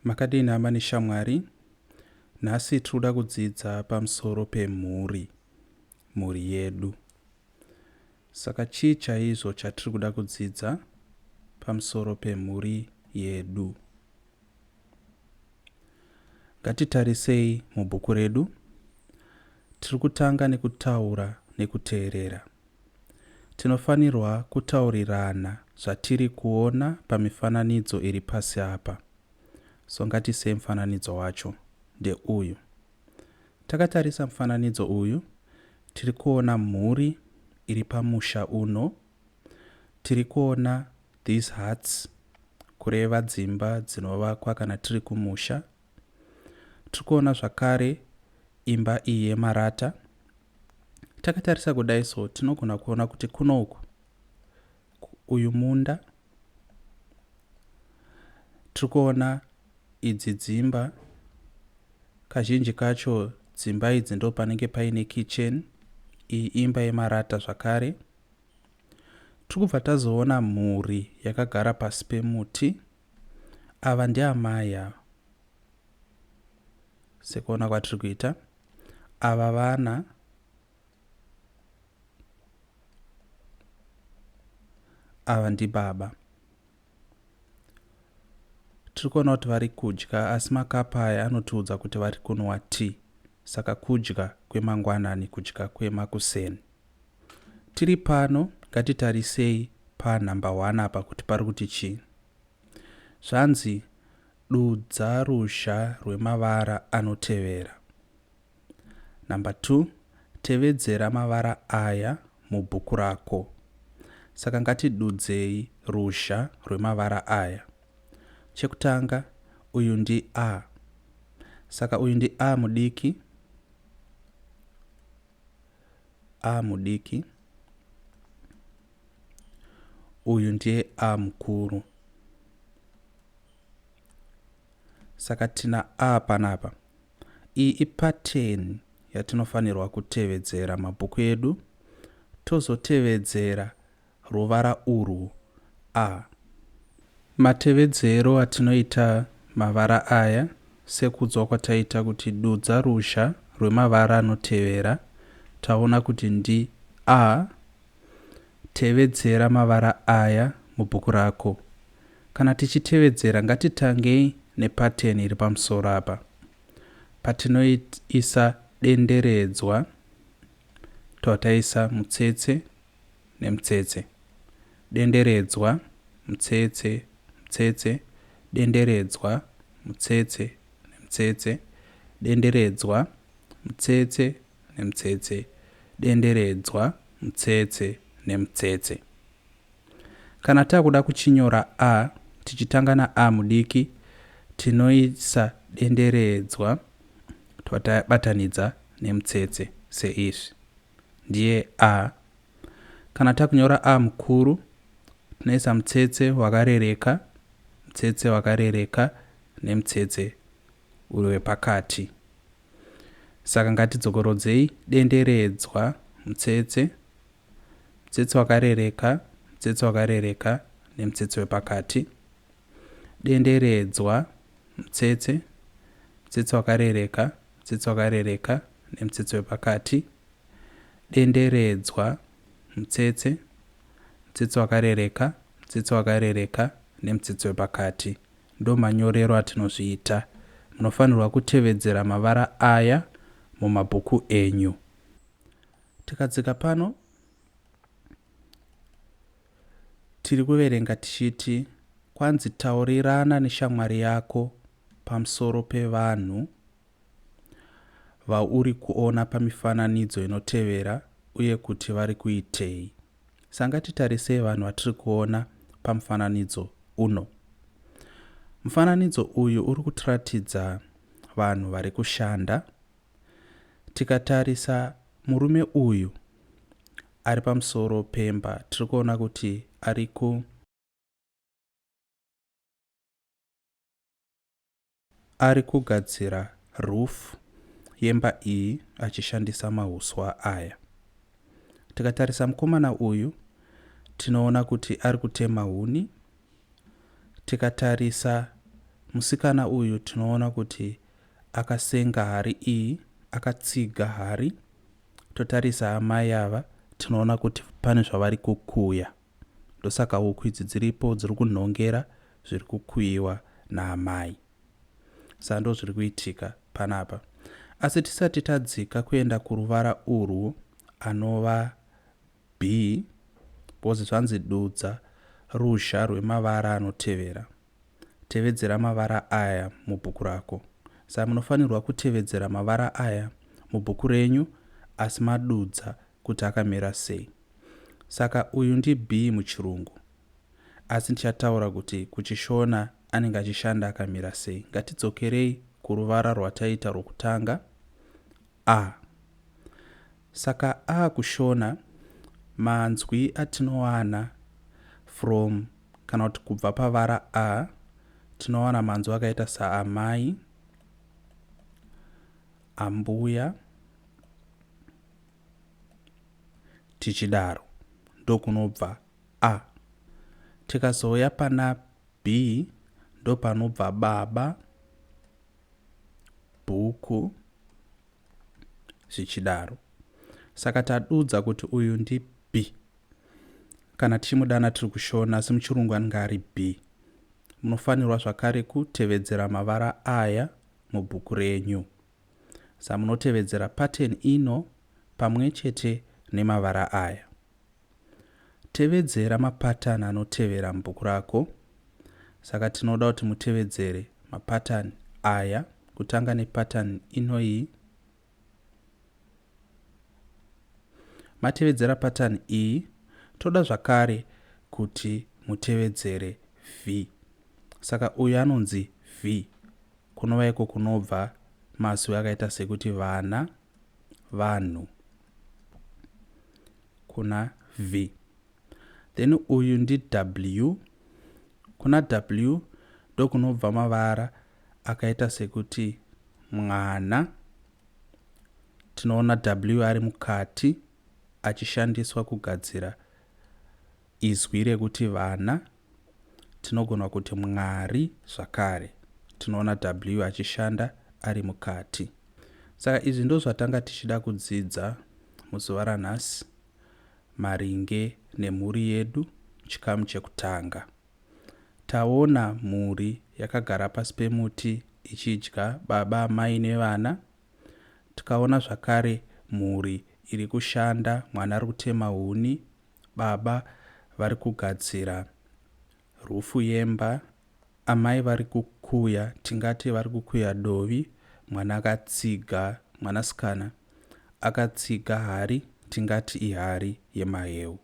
Makadini hama neshamwari? Nhasi tiri kuda kudzidza pamusoro pemhuri, mhuri yedu. Saka chii chaizvo chatiri kuda kudzidza pamusoro pemhuri yedu? Ngatitarisei mubhuku redu. Tiri kutanga nekutaura nekuteerera. Tinofanirwa kutaurirana zvatiri kuona pamifananidzo iri pasi apa. So ngatisei mufananidzo wacho ndeuyu. Takatarisa mufananidzo uyu, tiri kuona mhuri iri pamusha uno. Tiri kuona these huts, kureva dzimba dzinovakwa kana tiri kumusha. Tiri kuona zvakare imba iyi yemarata. Takatarisa kudai so tinogona kuona kuti kuno uku uyu munda tiri kuona idzi dzimba kazhinji kacho dzimba idzi ndo panenge paine kitchen iyi imba yemarata zvakare tiri kubva tazoona mhuri yakagara pasi pemuti ava ndiamai ava sekuona kwatiri kuita ava vana ava ndibaba tiri kuona kuti vari kudya asi makapa aya anotiudza kuti vari kunwa tea saka kudya kwemangwanani kudya kwemakuseni tiri pano ngatitarisei panhamba 1 apa kuti pari kuti chii zvanzi dudza ruzha rwemavara anotevera Number 2, tevedzera mavara aya mubhuku rako. Saka ngatidudzei ruzha rwemavara aya. Chekutanga, uyu ndi A. Saka uyu ndi A mudiki, A mudiki. Uyu ndiye A mukuru. Saka tina A panapa. Iyi ipateni yatinofanirwa kutevedzera mabhuku edu tozotevedzera ruvara urwu A. Matevedzero atinoita mavara aya sekuudzwa kwataita kuti dudza ruzha rwemavara anotevera taona kuti ndi A. Tevedzera mavara aya mubhuku rako. Kana tichitevedzera ngatitangei nepateni iri pamusoro apa. Patinoisa denderedzwa tobva taisa mutsetse nemutsetse. Denderedzwa, mutsetse, mutsetse, denderedzwa, mutsetse nemutsetse, denderedzwa, mutsetse nemutsetse, denderedzwa, mutsetse nemutsetse. Kana takuda kuchinyora A, tichitanga na A mudiki, tinoisa denderedzwa tobatanidza nemutsetse seizvi. Ndiye A. Kana takunyora A mukuru, tinoisa mutsetse wakarereka, mutsetse wakarereka nemutsetse uri wepakati. Saka ngatidzokorodzei denderedzwa mutsetse mutsetse wakarereka mutsetse wakarereka nemutsetse wepakati denderedzwa mutsetse mutsetse wakarereka mutsetse wakarereka nemutsetse wepakati denderedzwa mutsetse mutsetse wakarereka mutsetse wakarereka nemutsetse wepakati Ndomanyorero atinozviita. Munofanirwa kutevedzera mavara aya mumabhuku enyu. Tikadzika pano tiri kuverenga tichiti kwanzi taurirana neshamwari yako pamusoro pevanhu vauri kuona pamifananidzo inotevera uye kuti vari kuitei. Sangatitarisei vanhu vatiri kuona pamufananidzo uno. Mufananidzo uyu uri kutiratidza vanhu vari kushanda. Tikatarisa murume uyu ari pamusoro pemba tiri kuona kuti ari ku Ari kugadzira roof yemba iyi achishandisa mahuswa aya. Tikatarisa mukomana uyu tinoona kuti ari kutema huni. Tikatarisa Musikana uyu tinoona kuti akasenga hari iyi, akatsiga hari. Totarisa amai ava, tinoona kuti pane zvavari kukuya. Ndosaka huku idzi dziripo dziri kunhongera zviri kukuyiwa naamai. Saka ndo zviri kuitika panapa. Asi tisati tadzika kuenda kuruvara urwu anova B, because zvanzi dudza ruzha rwemavara anotevera. Tevedzera mavara aya mubhuku rako. Saka munofanirwa kutevedzera mavara aya mubhuku renyu asi madudza kuti akamira sei. Saka uyu ndi B muchirungu. Asi ndichataura kuti kuchishona anenge achishanda akamira sei. Ngatidzokerei kuruvara rwataita rwokutanga A. Saka A kuShona manzwi atinowana from kana kuti kubva pavara A tinowana manzwi akaita saamai, ambuya tichidaro ndokunobva A. Tikazouya pana B ndopanobva baba, bhuku zvichidaro. Saka tadudza kuti uyu ndi B. Kana tichimudana tiri kuShona asi muchirungu anenge ari B. Munofanirwa zvakare kutevedzera mavara aya mubhuku renyu. Sa munotevedzera pattern ino pamwe chete nemavara aya. Tevedzera mapatani anotevera mubhuku rako. Saka tinoda kuti mutevedzere mapatani aya kutanga nepatani inoyi. Matevedzera patani iyi, toda zvakare kuti mutevedzere V. Saka uyu anonzi V kunova iko kunobva mazwi akaita sekuti vana, vanhu kuna V. Then uyu ndi W. Kuna W ndokunobva mavara akaita sekuti mwana. Tinoona W ari mukati achishandiswa kugadzira izwi rekuti vana. Tinogona kuti Mwari zvakare. Tinoona W achishanda ari mukati. Saka izvi ndozvatanga tichida kudzidza muzuva ranhasi maringe nemhuri yedu chikamu chekutanga. Taona mhuri yakagara pasi pemuti ichidya baba, amai nevana. Tikaona zvakare mhuri iri kushanda, mwana ari kutema huni, baba vari kugadzira rufu yemba, amai vari kukuya, tingati vari kukuya dovi, mwana akatsiga, mwanasikana akatsiga hari, tingati ihari yemaheu.